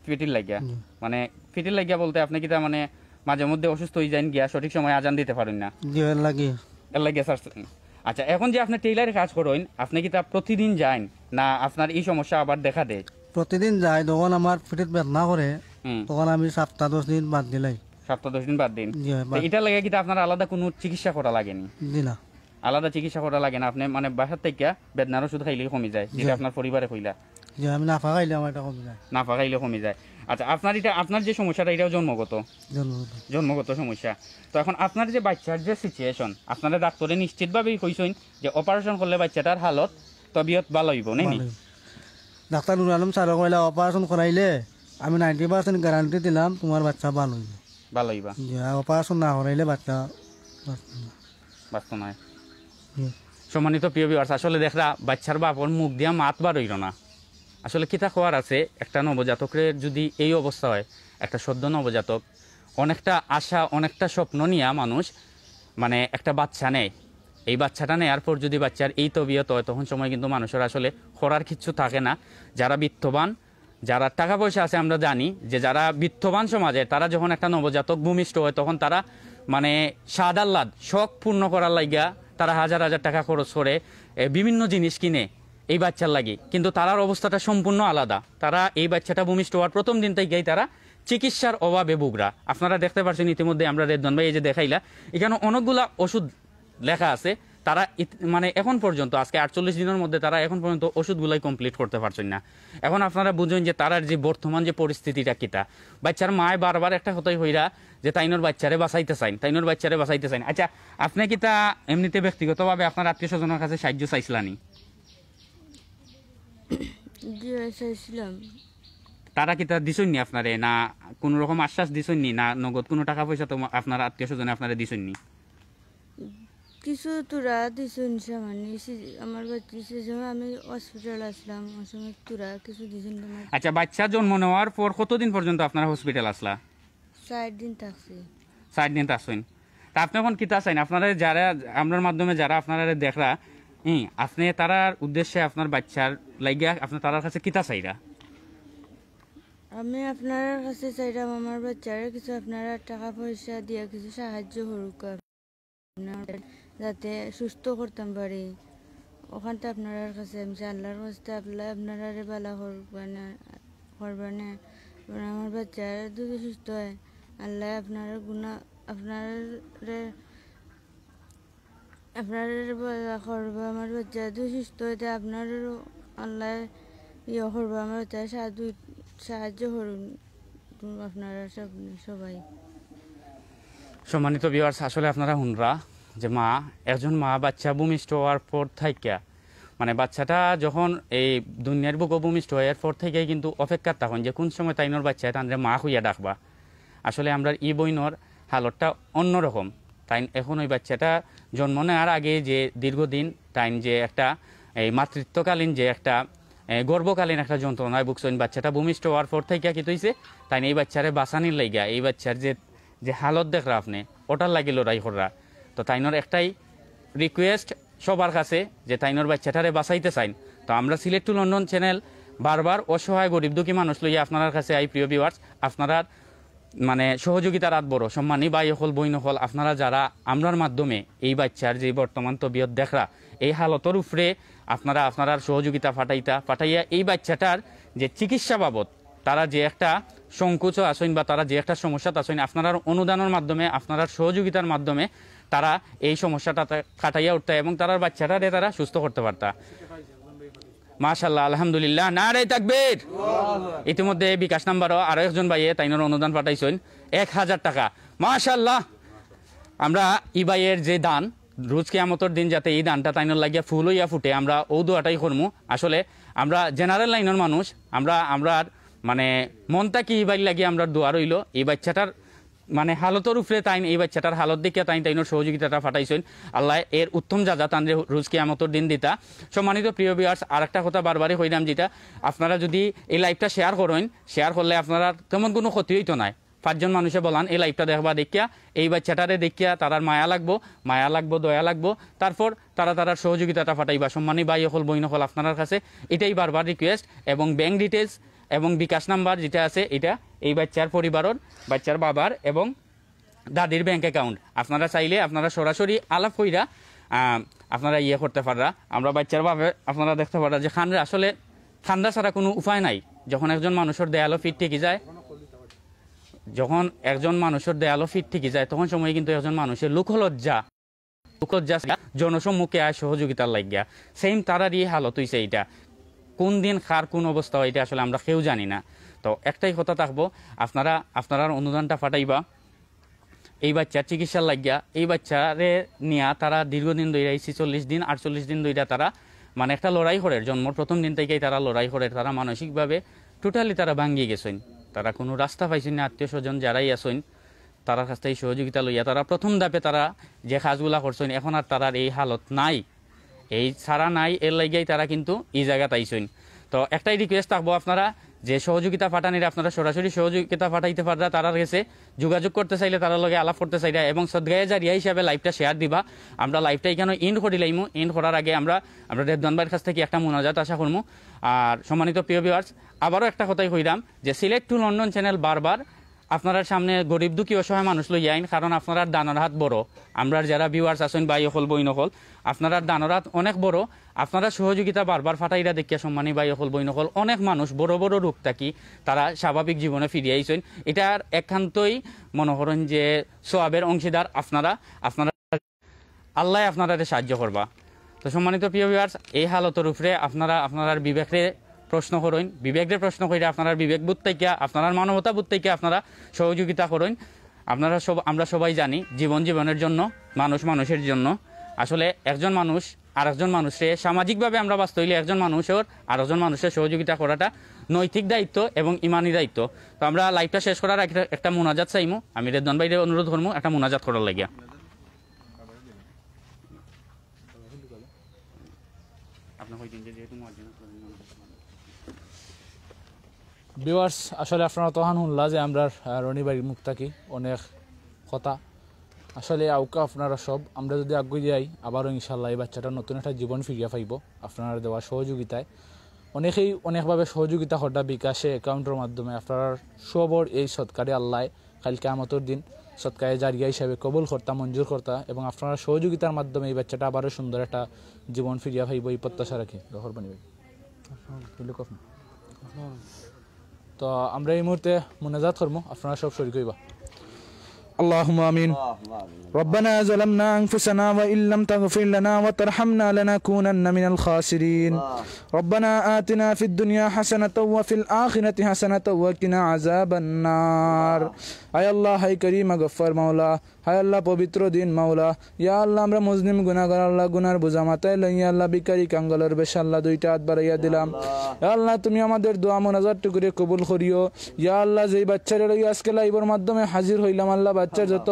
পিঠির লাগিয়া? মানে, পিঠির লাগিয়া বলতে আপনি কিতা, মানে, মাঝে মধ্যে অসুস্থ হয়ে যান গিয়া, সঠিক সময় আজান দিতে পারেন না? জি, এর লাগি। এর লাগিয়া ছাড়ছেন। আচ্ছা, এখন যে আপনি টেইলারি কাজ করেন, আপনি কিতা প্রতিদিন যান না আপনার এই সমস্যা আবার দেখা দেয়? প্রতিদিন যাই, যখন আমার পেটের বেদনা করে, হুম। তখন আমি সপ্তাহ দশ দিন বাদ দিলাই। সপ্তাহ দশ দিন বাদ দিন? জি, তো বাদ। এটার লাগে কিতা আপনার আলাদা কোনো চিকিৎসা করা লাগেনি? জি না। আলাদা চিকিৎসা করা লাগে না, আপনি, মানে, বাসার থেকে বেদনার ওষুধ খাইলেই কমি যায়, যেটা জি। আপনার পরিবারে কইলা? জি, আমি নাফা খাইলে আমার এটা কমে যায়। নাফা খাইলে কমি যায়। আচ্ছা, আপনার এটা, আপনার যে সমস্যাটা, এটাও জন্মগত? জন্মগত। জন্মগত সমস্যা। তো এখন আপনার যে বাচ্চার যে সিচুয়েশন, আপনারা ডাক্তারে নিশ্চিতভাবেই কইছইন যে অপারেশন করলে বাচ্চাটার হালত, তবিয়ত ভালো অইবো, নায়নি? ভালো অইবো। ডাক্তার নুর আলম স্যারে কইলা, "অপারেশন করাইলে আমি নাইনটি পার্সেন্ট গ্যারান্টি দিলাম, তোমার বাচ্চা ভালো অইবো।" ভালো অইবা। যে অপারেশন না করাইলে বাচ্চা বাঁচতো না। বাঁচতো নায়। হুম। সম্মানিত প্রিয় ভিউয়ার্স, আসলে দেখরা বাচ্চার বাপর মুখ দিয়া মাত বার অইল না। আসলে কিতা কওয়ার আছে, একটা নবজাতকরে যদি এই অবস্থা হয়, একটা সদ্য নবজাতক, অনেকটা আশা, অনেকটা স্বপ্ন নিয়া মানুষ মানে একটা বাচ্চা নেয়। এই বাচ্চাটা নেয়ার পর যদি বাচ্চার এই তবিয়ত হয়, তখন সময় কিন্তু মানুষের আসলে করার কিচ্ছু থাকে না। যারা বিত্তবান, যারা টাকা পয়সা আছে, আমরা জানি যে যারা বিত্তবান সমাজে, তারা যখন একটা নবজাতক ভূমিষ্ঠ হয়, তখন তারা মানে স্বাদ আহ্লাদ, শখ পূর্ণ করার লাগিয়া তারা হাজার হাজার টাকা খরচ করে, এ, বিভিন্ন জিনিস কিনে এই বাচ্চার লাগি। কিন্তু তারার অবস্থাটা সম্পূর্ণ আলাদা। তারা এই বাচ্চাটা ভূমিষ্ঠ হওয়ার প্রথম দিন থাইকাই তারা চিকিৎসার অভাবে ভুগরা। আপনারা দেখতে পারছেন ইতিমধ্যে, আমরা রেদওয়ান ভাই এই যে দেখাইলা, এখানে অনেকগুলা ওষুধ লেখা আছে। তারা ইত-, মানে এখন পর্যন্ত, আজকে আটচল্লিশ দিনের মধ্যে তারা এখন পর্যন্ত ওষুধগুলাই কমপ্লিট করতে পারছেন না। এখন আপনারা বুঝেন যে তারার যে বর্তমান যে পরিস্থিতিটা কিতা। বাচ্চার মায় বারবার একটা কথাই কইরা যে তাইনর বাচ্চারে বাঁচাইতে চাইন, তাইনর বাচ্চারে বাঁচাইতে চাইন। আচ্ছা, আপনি কিতা এমনিতে ব্যক্তিগতভাবে আপনার আত্মীয় স্বজনের কাছে সাহায্য চাইছিলানি? জি ভাই, চাইছিলাম। তারা কিতা দিছইননি আপনারে, না কোনো রকম আশ্বাস দিছইননি, না নগদ কোনো টাকা পয়সা তো আপনার আত্মীয় স্বজনে আপনারে দিছইননি? কিছু তোরা দিছইন সামান্য, সে-, আমার বাচ্চা, সে সময় আমি হসপিটাল আসলাম, ওই সময় তোরা কিছু দিছইন তোমার। আচ্ছা, বাচ্চা জন্ম নেওয়ার পর কতদিন পর্যন্ত আপনারা হসপিটাল আসলা? চার দিন থাকছি। চার দিন থাকছইন। তা আপনি এখন কিতা চাইন? আপনারা যারা, আমরার মাধ্যমে যারা আপনারা দেখরা, হুম, আপনি তারার উদ্দেশ্যে আপনার বাচ্চার লাগিয়া আপনি তারার কাছে কিতা চাইরা? আমি আপনার কাছে চাইলাম আমার বাচ্চারে কিছু আপনারা টাকা পয়সা দিয়া কিছু সাহায্য করুক, আপনার যাতে সুস্থ করতাম পারি। ওখান তো আপনার কাছে আমি চাই, আল্লাহর কাছে আল্লাহ আপনারারে বালা করবানে, করবানে। মানে আমার বাচ্চারা যদি সুস্থ হয়, আল্লাহ আপনার গুণা, আপনারে, আপনারে বালা করবা। আমার বাচ্চা যদি সুস্থ হইতে আপনারও আল্লাহ ইয়ে করবা। আমার বাচ্চার সাহায্য, সাহায্য করুন আপনারা সব, সবাই। সম্মানিত ভিউয়ার্স, আসলে আপনারা হুনরা যে মা, একজন মা বাচ্চা ভূমিষ্ঠ হওয়ার পর থাইকা, মানে বাচ্চাটা যখন এই দুনিয়ার বুকো ভূমিষ্ঠ হয়, এর পর থাইকাই কিন্তু অপেক্ষাত থাকইন যে কোন সময় তাইনর বাচ্চায় তানরে মা কইয়া ডাকবা। আসলে আমরার ই বইনর হালতটা অন্যরকম। তাইন এখন ওই বাচ্চাটা জন্ম নেওয়ার আগে যে দীর্ঘদিন তাইন যে একটা এই মাতৃত্বকালীন যে একটা, এ, গর্ভকালীন একটা যন্ত্রণায় ভুগছইন, বাচ্চাটা ভূমিষ্ঠ হওয়ার পর থাইকা কিতা অইছে, তাইন এই বাচ্চারে বাঁচানির লাগিয়া, এই বাচ্চার যে, যে হালত দেখরা আপনি, ওটার লাগি লড়াই কররা। তো তাইনর একটাই রিকোয়েস্ট সবার কাছে যে তাইনর বাচ্চাটারে বাঁচাইতে চাইন। তো আমরা সিলেট টু লন্ডন চ্যানেল বারবার অসহায় গরিব দুঃখী মানুষ লইয়া আপনারার কাছে আই। প্রিয় ভিউয়ার্স, আপনারার মানে সহযোগিতার হাত বড়। সম্মানী ভাই অকল, বইন অকল, আপনারা যারা আমরার মাধ্যমে এই বাচ্চার যে বর্তমান তবিয়ত দেখরা, এই হালতর উপরে আপনারা আপনারার সহযোগিতা পাঠাইতা, পাঠাইয়া এই বাচ্চাটার যে চিকিৎসা বাবদ তারা যে একটা সংকোচ আছইন বা তারা যে একটা সমস্যাত আছইন, আপনারার অনুদানের মাধ্যমে, আপনারার সহযোগিতার মাধ্যমে তারা এই সমস্যাটা তা-, কাটাইয়া উঠতা এবং তারার বাচ্চাটারে তারা সুস্থ করতে পারতা। মাশাআল্লাহ, আলহামদুলিল্লাহ, নারে তাকবীর। ইতিমধ্যে বিকাশ নাম্বারও আরো একজন ভাইয়ে তাইনর অনুদান পাঠাইছইন এক হাজার টাকা। মাশাআল্লাহ, আমরা ই ভাইয়ের যে দান, রোজ কিয়ামতর দিন যাতে এই দানটা তাইনর লাগিয়া ফুল হইয়া ফুটে, আমরা ও দোয়াটাই করমু। আসলে আমরা জেনারেল লাইনর মানুষ, আমরা, আমরা মানে মন থাকি ই ভাইর লাগি আমরা দোয়া রইল। এই বাচ্চাটার মানে হালতর উপরে তাইন, এই বাচ্চাটার হালত দেখিয়া তাইন তাইনর সহযোগিতাটা পাঠাইছইন। আল্লাহ এর উত্তম যা যা তানরে রোজ কিয়ামতর দিন দিতা। সম্মানিত প্রিয় ভিউয়ার্স, আর একটা কথা বারবারই কইলাম, যেটা আপনারা যদি এই লাইভটা শেয়ার করেন, শেয়ার করলে আপনারা তেমন কোনো ক্ষতি হইতো নায়। পাঁচজন মানুষে বলান এই লাইভটা দেখবা, দেখিয়া এই বাচ্চাটারে দেখিয়া তারার মায়া লাগবো, মায়া লাগবো, দয়া লাগবো, তারপর তারা তারার সহযোগিতাটা পাঠাইবা। সম্মানী ভাই অকল, বইন অকল, আপনারার কাছে এটাই বারবার রিকোয়েস্ট। এবং ব্যাংক ডিটেলস এবং বিকাশ নাম্বার যেটা আছে, এটা এই বাচ্চার পরিবারর, বাচ্চার বাবার এবং দাদির ব্যাংক অ্যাকাউন্ট। আপনারা চাইলে আপনারা সরাসরি আলাপ কইরা, আহ, আপনারা ইয়ে করতে পাররা। আমরা বাচ্চার বাপে আপনারা দেখতে পাররা যে কান্দরা, আসলে কান্দা ছাড়া কোনো উপায় নাই। যখন একজন মানুষের দেয়ালো পিঠ ঠেকি যায়, যখন একজন মানুষের দেয়ালো পিঠ ঠেকি যায়, তখন সময় কিন্তু একজন মানুষের লোকলজ্জা, লোকলজ্জা জনসম্মুখে আয় সহযোগিতার লাগিয়া। সেম তারারই হালত হইছে এটা। কোন দিন কার কোন অবস্থা হয়, এটা আসলে আমরা কেউ জানি না। তো একটাই কথা থাকবো, আপনারা আপনারার অনুদানটা পাঠাইবা এই বাচ্চার চিকিৎসার লাগিয়া। এই বাচ্চারে নিয়া তারা দীর্ঘদিন ধইরা, এই ছিচল্লিশ দিন, আটচল্লিশ দিন ধইরা তারা মানে একটা লড়াই করের, জন্মর প্রথম দিন থাকি তারা লড়াই করের। তারা মানসিকভাবে টোটালি তারা ভাঙ্গি গেছইন, তারা কোনো রাস্তা পাইছইন না। আত্মীয় স্বজন যারাই আছইন, তারার কাছ থাকি সহযোগিতা লইয়া তারা প্রথম ধাপে তারা যে কাজগুলা করছইন, এখন আর তারার এই হালত নাই, এই চারা নাই, এর লাগিয়াই তারা কিন্তু ই জাগাত আইছইন। তো একটাই রিকোয়েস্ট থাকবো, আপনারা যে সহযোগিতা পাঠানির, আপনারা সরাসরি সহযোগিতা পাঠাইতে পাররা, তারার গেছে যোগাযোগ করতে চাইলে, তারার লগে আলাপ করতে চাইলে, এবং সদকায়ে জারিয়া হিসাবে লাইভটা শেয়ার দিবা। আমরা লাইভটা এখানো এন্ড করি লাইমু। এন্ড করার আগে আমরা আমরা রেদওয়ান ভাইর কাছ থাকি একটা মুনাজাত আশা করমু। আর সম্মানিত প্রিয় ভিউয়ার্স, আবারও একটা কথাই কইরাম যে সিলেট টু লন্ডন চ্যানেল বারবার আপনারার সামনে গরিব দুঃখী অসহায় মানুষ লইয়া আইন, কারণ আপনারার দানর হাত বড়। আমরার যারা ভিউয়ার্স আছইন, ভাই অকল, বইন অকল, আপনারার দানর হাত অনেক বড়। আপনারা সহযোগিতা বারবার পাঠাইরা দেখিয়া, সম্মানী ভাই অকল, বইন অকল, অনেক মানুষ বড় বড় রোগ থাকি তারা স্বাভাবিক জীবনে ফিরিয়া আইছইন। ইটার একান্তই মনে করইন যে সওয়াবের অংশীদার আপনারা। আপনারা আল্লায় আপনারারে সাহায্য করবা। তো সম্মানিত প্রিয় ভিউয়ার্স, এই হালতর উপরে আপনারা আপনারার বিবেকরে প্রশ্ন করইন, বিবেকরে প্রশ্ন কইরা আপনারার বিবেক বোধ থাকিয়া, আপনারার মানবতা বোধ থাকিয়া আপনারা সহযোগিতা করইন। আপনারা সব, আমরা সবাই জানি, জীবন জীবনের জন্য, মানুষ মানুষের জন্য। আসলে একজন মানুষ আরেকজন মানুষরে, সামাজিকভাবে আমরা বাঁচতে হইলে একজন মানুষের আরেকজন মানুষের সহযোগিতা করাটা নৈতিক দায়িত্ব এবং ইমানি দায়িত্ব। তো আমরা লাইভটা শেষ করার আগে একটা মুনাজাত চাইমু। আমি রেদওয়ান ভাইরে অনুরোধ করমু একটা মুনাজাত করার লাগিয়া। আপনি কই দিন যে যেহেতু মুয়াজ্জিন আছেন, ভিউয়ার্স, আসলে আপনারা তখন শুনলা যে আমরা, আহ, রনি ভাইর মুখ থাকি অনেক কথা। আসলে আউকা আপনারা সব, আমরা যদি আগুই যাই, আবারও ইনশাল্লাহ এই বাচ্চাটা নতুন একটা জীবন ফিরিয়া পাইব আপনারা দেওয়া সহযোগিতায়। অনেকেই অনেকভাবে সহযোগিতা কররা বিকাশে অ্যাকাউন্টের মাধ্যমে। আপনারা সবর এই সৎকারে আল্লাহ কাল কিয়ামতর দিন সৎকায়ে জারিয়া হিসাবে কবুল করতা, মঞ্জুর করতা, এবং আপনারা সহযোগিতার মাধ্যমে এই বাচ্চাটা আবারও সুন্দর একটা জীবন ফিরিয়া পাইব, এই প্রত্যাশা রাখি। রহর বানি ভাই। তো আমরা এই মুহূর্তে মুনাজাত করবো, আপনারা সব শরীক হইবা। اللهم آمين. ربنا ظلمنا أنفسنا وإن لم تغفر لنا وترحمنا لنكونن من الخاسرين. ربنا آتنا في الدنيا حسنة وفي الآخرة حسنة وقنا عذاب النار. আয় আল্লাহ, হায় করিম গফফার মাওলা, হায় আল্লাহ, পবিত্র দিন মাওলা, ইয়া আল্লাহ, আমরা মুজনিম গুনাহগার আল্লাহ, গুনার বোঝা মাথায় লইয়া আল্লাহ, ভিখারি কাঙ্গালর বেশে আল্লাহ, দুইটা হাত বাড়াইয়া দিলাম। ইয়া আল্লাহ, তুমি আমাদের দোয়া মোনাজাত টুকুরে কবুল করিও। ইয়া আল্লাহ, যেই বাচ্চারে লইয়া আজকে লাইভর মাধ্যমে হাজির হইলাম আল্লাহ, বাচ্চার যত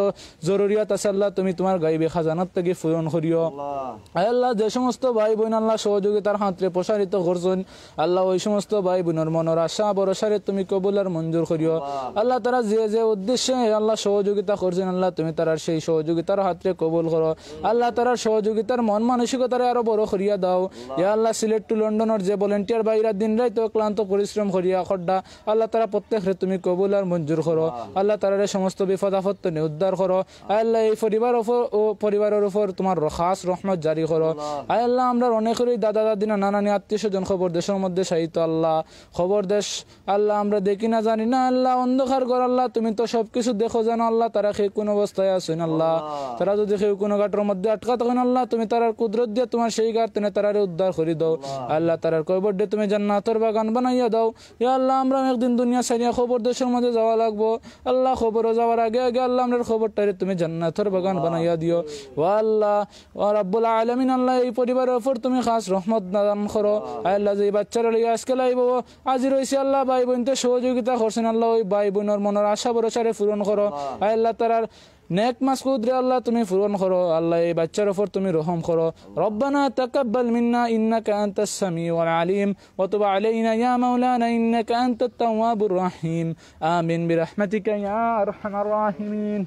জরুরিয়াত আছে আল্লাহ, তুমি তোমার গাইবে খাজানার থেকে পূরণ করিও। আয় আল্লাহ, যে সমস্ত ভাই বোন আল্লাহ সহযোগিতার হাতরে প্রসারিত করছইন, আল্লাহ, ওই সমস্ত ভাই বোনর মনর আশা ভরসারে তুমি কবুল আর মঞ্জুর করিও। আল্লাহ, তারা যে যে উদ্দেশ্যে আল্লাহ সহযোগিতা করছইন, আল্লাহ, তুমি তারার সেই সহযোগিতার হাতরে কবুল করো। আল্লাহ, তারার সহযোগিতার মন মানসিকতারে আরো বড় করিয়া দাও। ইয়া আল্লাহ, সিলেট টু লন্ডনর যে ভলেন্টিয়ার ভাইরা দিন রাইত অক্লান্ত পরিশ্রম করিয়া কররা, আল্লাহ, তারা প্রত্যেকরে তুমি কবুল আর মঞ্জুর করো। আল্লাহ, তারারে সমস্ত বিপদ আপদ তনে উদ্ধার করো। আয় আল্লাহ, এই পরিবার উপর, ও পরিবারের উপর তোমার র-, খাস রহমত জারি করো। আয় আল্লাহ, আমরা অনেকেরই দাদা দাদি, নানা নানি, আত্মীয় স্বজন কবর দেশর মধ্যে শায়িত আল্লাহ, কবর দেশ আল্লাহ আমরা দেখি না, জানি না আল্লাহ, অন্ধকার ঘর আল্লাহ, তুমি তো সবকিছু দেখো, জানো আল্লাহ, তারা কেউ কোন অবস্থায় আছইন আল্লাহ, তারা যদি কেউ কোনো ঘাটর মধ্যে আটকা থাকইন আল্লাহ, তুমি তারার কুদরত দিয়া তোমার সেই ঘাট তনে তারারে উদ্ধার করি দাও। আল্লাহ, তারার কবররে তুমি জান্নাতর বাগান বানাইয়া দাও। ইয়া আল্লাহ, আমরা একদিন দুনিয়া ছাড়িয়া কবর দেশর মধ্যে যাওয়া লাগবো। আল্লাহ, কবরো যাওয়ার আগে আগে আল্লাহ, আমরার কবরটারে তুমি জান্নাতর বাগান বানাইয়া দিও। ও আল্লাহ, ও রাব্বুল আলামিন, আল্লাহ, এই পরিবারের উপর তুমি খাস রহমত দান করো। আয় আল্লাহ, যে বাচ্চারা লইয়া আজকে লাইভো হাজির হইছে আল্লাহ, ভাই বোনতে সহযোগিতা করছইন আল্লাহ, ওই ভাই বোনর মনর আশা ভরসারে পূরণ করো। আয় আল্লাহ, তারার নেক মাকসুদরে আল্লাহ তুমি পূরণ করো। আল্লাহ, এই বাচ্চার উপর তুমি রহম করো। ربنا تقبل منا إنك أنت السميع العليم وتب علينا يا مولانا إنك أنت التواب الرحيم. آمين برحمتك يا أرحم الراحمين.